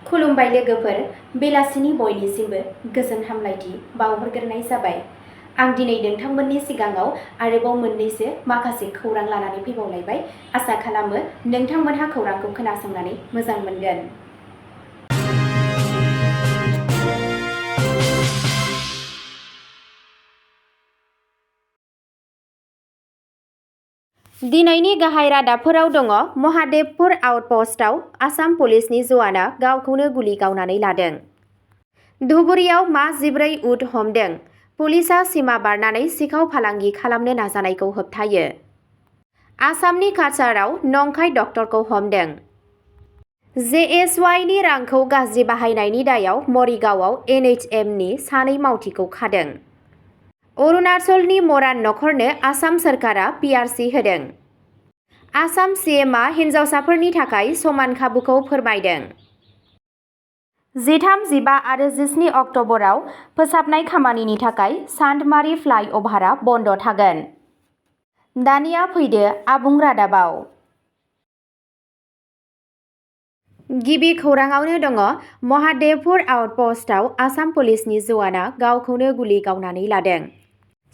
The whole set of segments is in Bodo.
खुलुमबाय लोगोफोर, बेलासिनि बयनिसिमबो गोजोन हामलायथि बावहरग्रोनाय जाबाय। आं दिनै नोंथांमोननि सिगाङाव आरोबाव मोननैसो माखासे खौरां लानानै फैबावलायबाय। आसा खालामो नोंथांमोनहा खौरांखौ खोनासंनानै मोजां मोनगोन। दिनैनि गाहाय रादाबफोराव दङ। महादेबपुर आउटपस्टआव आसाम पुलिसनि जवाना गावखौनो गुलि गावनानै लादों। धुबुरीयाव मा 14 उट हमदों। पुलिसआ सिमा बारनानै सिखाव फालांगि खालामनो नाजानायखौ होबथायो। आसामनि काछाराव नंखाय डक्टरखौ हमदों। JSYनि रांखौ गाज्रि बाहायनायनि दायाव मरिगावआव NHMनि सानै मावथिखौ खादों। अरुणाचलनि मरान नखरनो आसाम सोरखारा PRC होदों। आसाम CMआ हिन्जावसाफोरनि थाखाय समान खाबुखौ फोरमायदों। 13, 15 आरो 17 अक्ट'बराव फोसाबनाय खामानिनि थाखाय चान्दमारी फ्लाइ अभारआ बन्द थागोन। दानिया फैदो आबुं रादाबाव। गिबि खौराङावनो दङ। महादेबपुर आउटपस्टआव आसाम पुलिसनि जवाना गावखौनो गुलि गावनानै लादों।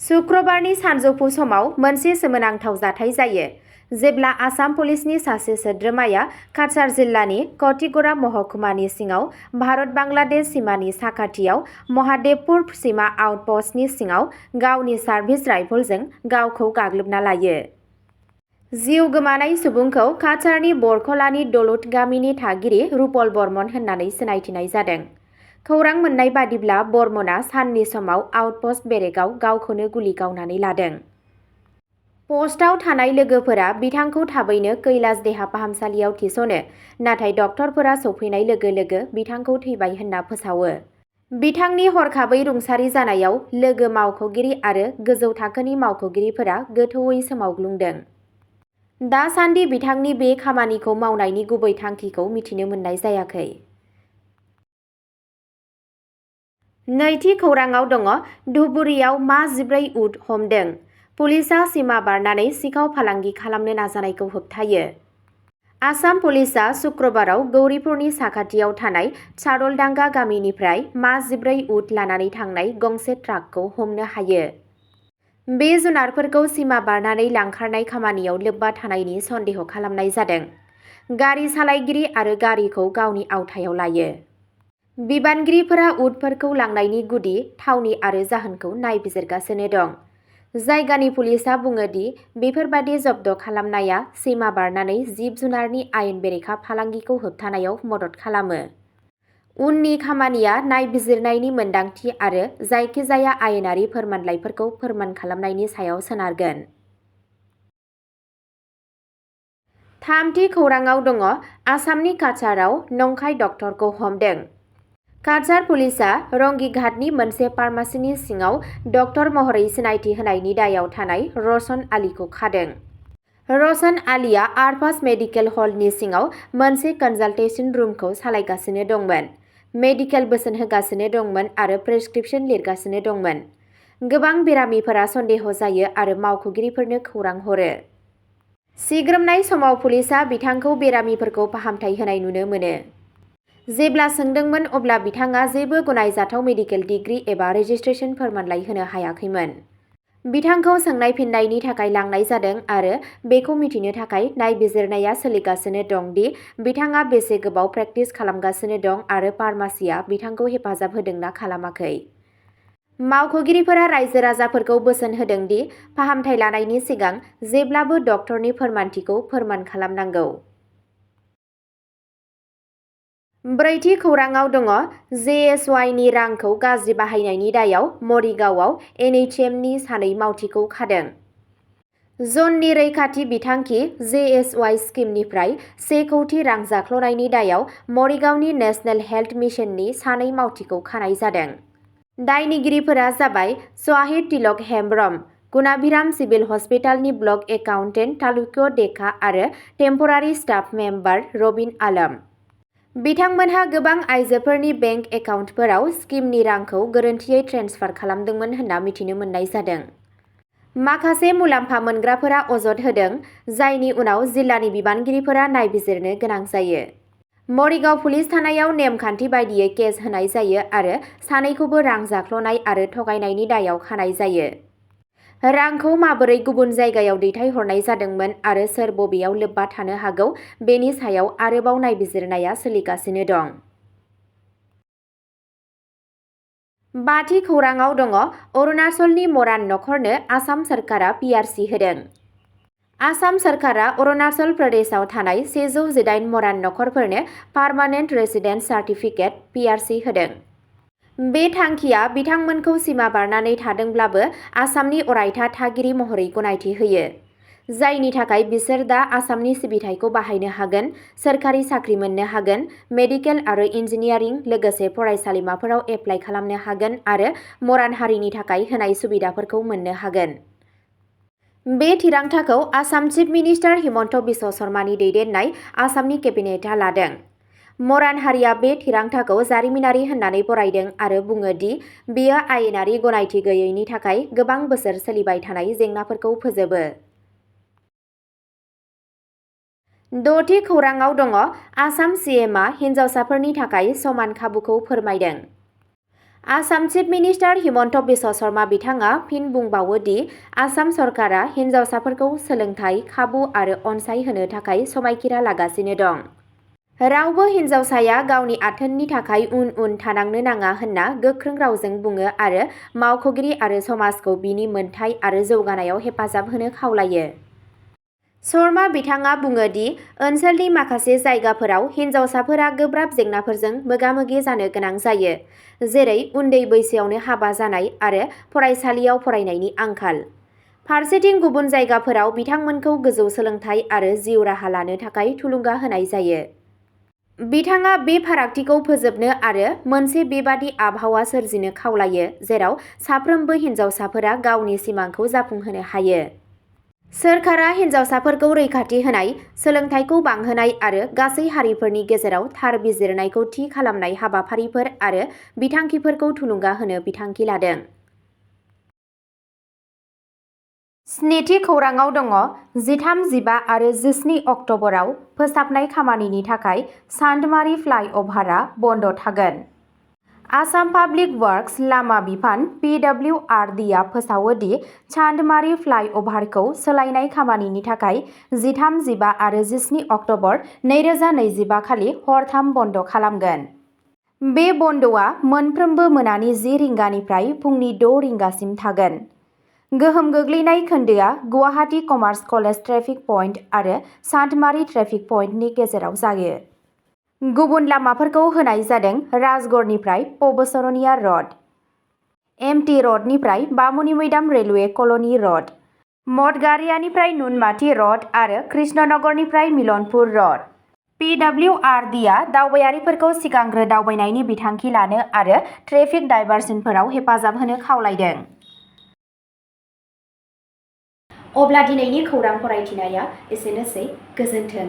शुक्रबारनि सानजौफु समाव मोनसे सोमोनांथाव जाथाय जायो, जेब्ला आसाम पुलिसनि सासे सोद्रोमाया काछार जिल्लानि कटिगड़ा महकुमानि सिङाव भारत-बांलादेश सिमानि साखाथियाव महादेबपुर सिमा आउटपस्टनि सिङाव गावनि सार्भिस राइफलजों गावखौ गाग्लोबना लायो। जिउ गोमानाय सुबुंखौ काछारनि बरखलानि दलुत गामिनि थागिरि रुपल बर्मन होननानै सिनायथिनाय जादों। खौरां मोननाय बादिब्ला बर्मनआ साननि समाव आउटपस्ट बेरेकआव गावखौनो गुलि गावनानै लादों। पस्टआव थानाय लोगोफोरा बिथांखौ थाबैनो कैलाश देहा फाहामसालियाव थिसनो, नाथाय डक्टरफोरा सौफैनाय लोगो लोगो बिथांखौ थैबाय होनना फोसावो। बिथांनि हरखाबै रुंसारि जानायाव लोगो मावख'गिरि आरो गोजौ थाखोनि मावख'गिरिफोरा गोथौवै सोमावग्लुंदों। दासान्दि बिथांनि बे खामानिखौ मावनायनि गुबै थांखिखौ मिथिनो मोननाय जायाखै। नैथि खौराङाव दङ। धुबुरीयाव मा 14 उट हमदों। पुलिसआ सिमा बारनानै सिखाव फालांगि खालामनो नाजानायखौ होबथायो। आसाम पुलिसआ शुक्रबाराव गौरीपुरनि साखाथियाव थानाय चादलडांगा गामिनिफ्राय मा 14 उट लानानै थांनाय गंसे ट्राकखौ हमनो हायो। बे जुनारफोरखौ सिमा बारनानै लांखारनाय खामानियाव लोब्बा थानायनि सन्देह खालामनाय जादों। गारि सालायगिरि आरो गारिखौ गावनि आवथायाव लायो। बिबानगिरिफोरा उटफोरखौ लांनायनि गुदि थावनि आरो जाहोनखौ नायबिजिरगासिनो दं। जायगानि पुलिसआ बुङो दि बेफोरबादि जब्द खालामनाया सिमा बारनानै जिब-जुनारनि आयेन बेरेखा फालांगिखौ होबथानायाव मदद खालामो। उननि खामानिया नायबिजिरनायनि मोनदांथि आरो जायखिजाया आयेनारि फोरमानलाइफोरखौ फोरमान खालामनायनि सायाव सोनारगोन। थामथि खौराङाव दङ। आसामनि काछाराव नंखाय डक्टरखौ हमदों। काछार पुलिसआ रंगिघाटनि मोनसे फार्मासिनि सिङाव डक्टर महरै सिनायथि होनायनि दायाव थानाय रशन आलीखौ खादों। रशन आलीआ आरपास मेडिकेल हलनि सिङाव मोनसे कनसालटेसन रुमखौ सालायगासिनो दंमोन, मेडिकेल बोसोन होगासिनो दंमोन आरो प्रेसक्रिप्शन लिरगासिनो दंमोन। गोबां बेरामिफोरा सन्देह जायो आरो मावख'गिरिफोरनो खौरां हरो। सिग्रोमनाय समाव पुलिसआ बिथांखौ बेरामिफोरखौ फाहामथाय होनाय नुनो मोनो। जेब्ला सोंदोंमोन अब्ला बिथाङा जेबो गनायजाथाव मेडिकेल डिग्री एबा रेजिस्ट्रेशन फोरमानलाइ होनो हायाखैमोन। बिथांखौ सोंनाय फिननायनि थाखाय लांनाय जादों आरो बेखौ मिथिनो थाखाय नायबिजिरनाया सोलिगासिनो दं दि बिथाङा बेसे गोबाव प्रेक्टिस खालामगासिनो दं आरो फार्मासिया बिथांखौ हेफाजाब होदों ना खालामाखै। मावख'गिरिफोरा रायजो-राजाफोरखौ बोसोन होदों दि फाहामथाय लानायनि सिगां जेब्लाबो डक्टरनि फोरमानथिखौ फोरमान खालामनांगौ। ब्रैथि खौराङाव दङ। JSYनि रांखौ गाज्रि बाहायनायनि दायाव मरिगावआव NHMनि सानै मावथिखौ खादों। जननि रैखाथि बिथांखि JSY स्किमनिफ्राय 1 कौटि रां जाख्ल'नायनि दायाव मरिगावनि नेशनेल हेल्थ मिशननि सानै मावथिखौ खानाय जादों। दायनिगिरिफोरा जाबाय स्वाहिद तिलक हेम्ब्रम, गुणाभिराम सिभिल हस्पिटालनि ब्लक एकाउन्टेन्ट तालुक्य डेका आरो temporary staff member Rabin Alam. बिथांमोनहा गोबां आइजोफोरनि बेंक एकाउन्टफोराव स्किमनि रांखौ गोरोन्थियै ट्रेन्सफार खालामदोंमोन होनना मिथिनो मोननाय जादों। माखासे मुलाम्फा मोनग्राफोरा अजद होदों, जायनि उनाव जिल्लानि बिबानगिरिफोरा नायबिजिरनो गोनां जायो। मरिगाव पुलिस थानायाव नेमखान्थि बायदियै केस होनाय जायो आरो सानैखौबो रां जाख्ल'नाय आरो थगायनायनि दायाव खानाय जायो। रांखौ माबोरै गुबुन जायगायाव दैथायहरनाय जादोंमोन आरो सोर बबेयाव लोब्बा थानो हागौ बेनि सायाव आरोबाव नायबिजिरनाया सोलिगासिनो दं। बाथि खौराङाव दङ अरुणाचलनि मरान नखरनो आसाम सोरखारा पिआरसि होदों। आसाम सोरखारा अरुणाचल प्रदेशआव थानाय 108 मरान नखरफोरनो पार्मानेन्ट रेसिडेन्स सार्टिफिकेट पिआरसि होदों। बे थांखिया बिथांमोनखौ सिमा बारनानै थादोंब्लाबो आसामनि अरायथा थागिरि महरै गनायथि होयो, जायनि थाखाय बिसोर दा आसामनि सिबिथायखौ बाहायनो हागोन, सोरखारि साख्रि मोननो हागोन, मेडिकेल आरो इन्जिनियारिं लोगोसे फरायसालिमाफोराव एप्लाइ खालामनो हागोन आरो मरान हारिनि थाखाय होनाय सुबिदाफोरखौ मोननो हागोन। बे थिरांथाखौ आसाम चिफ मिनिस्टार हिमन्त बिश्व शर्मानि दैदेननाय आसामनि केबिनेटआ लादों। मरान हारिया बे थिरांथाखौ जारिमिनारि होननानै बरायदों आरो बुङो दि बेयो आयेनारि गनायथि गैयैनि थाखाय गोबां बोसोर सोलिबाय थानाय जेंनाफोरखौ फोजोबो। द'थि खौराङाव दङ आसाम सीएमआ हिन्जावसाफोरनि थाखाय समान खाबुखौ फोरमायदों। आसाम चिफ मिनिस्टार हिमन्त बिश्व शर्मा बिथाङा फिन बुंबावो दि आसाम सरकारा हिन्जावसाफोरखौ सोलोंथाइ, खाबु आरो अनसाय होनो थाखाय समायखिरा लागासिनो दं। रावबो हिन्जावसाया गावनि आथोननि थाखाय उन उन थानांनो नाङा होनना गोख्रों रावजों बुङो आरो मावख'गिरि आरो समाजखौ बिनि मोनथाय आरो जौगानायाव हेफाजाब होनो खावलायो। शर्मा बिथाङा बुङो दि ओनसोलनि माखासे जायगाफोराव हिन्जावसाफोरा गोब्राब जेंनाफोरजों मोगा-मोगि जानो गोनां जायो, जेरै उन्दै बैसोआवनो हाबा जानाय आरो फरायसालियाव फरायनायनि आंखाल। फारसेथिं गुबुन जायगाफोराव बिथांमोनखौ गोजौ सोलोंथाइ आरो जिउ राहा लानो थाखाय थुलुंगा होनाय जायो। बिथाङा बे फारागथिखौ फोजोबनो आरो मोनसे बेबादि आबहावा सोरजिनो खावलायो जेराव साफ्रोमबो हिन्जावसाफोरा गावनि सिमांखौ जाफुंहोनो हायो। सोरखारा हिन्जावसाफोरखौ रैखाथि होनाय, सोलोंथाइखौ बांहोनाय आरो गासै हारिफोरनि गेजेराव थार बिजिरनायखौ थि खालामनाय हाबाफारिफोर आरो बिथांखिफोरखौ थुलुंगा होनो बिथांखि लादों। स्निथि खौराङाव दङ 13, 15 आरो 17 अक्ट'बराव फोसाबनाय खामानिनि थाखाय चान्दमारी फ्लाइअभारआ बन्द थागोन। आसाम पाब्लिक वार्कस लामा बिफान (PWRD) फोसावो दि चान्दमारी फ्लाइअभारखौ सोलायनाय खामानिनि थाखाय 13, 15 आरो 17 अक्ट'बर 2025 खालि हरथाम बन्द खालामगोन। बे बन्दआ मोनफ्रोमबो मोनानि 10 रिंगानिफ्राय फुंनि 6 रिंगासिम थागोन। गोहोम गोग्लैनाय खोन्दोआ Guwahati commerce college traffic point आरो चान्दमारी ट्रेफिक पइन्टनि गेजेराव जायो। गुबुन लामाफोरखौ होनाय जादों राजगड़निफ्राय पबसरनिया र'ड, एमटी र'डनिफ्राय बामुनि मैदाम रेलवे कल'नि र'ड, मठगारियानिफ्राय नुनमाटी र'ड आरो कृष्णनगरनिफ्राय मिलनपुर र'ड। PWRDआ दावबायारिफोरखौ सिगांग्रो दावबायनायनि बिथांखि लानो आरो ट्रेफिक डायभारसनफोराव हेफाजाब होनो खावलायदों। अब्ला दिनैनि खौरां फरायथिनाया एसेनोसै। गोजोन्थों।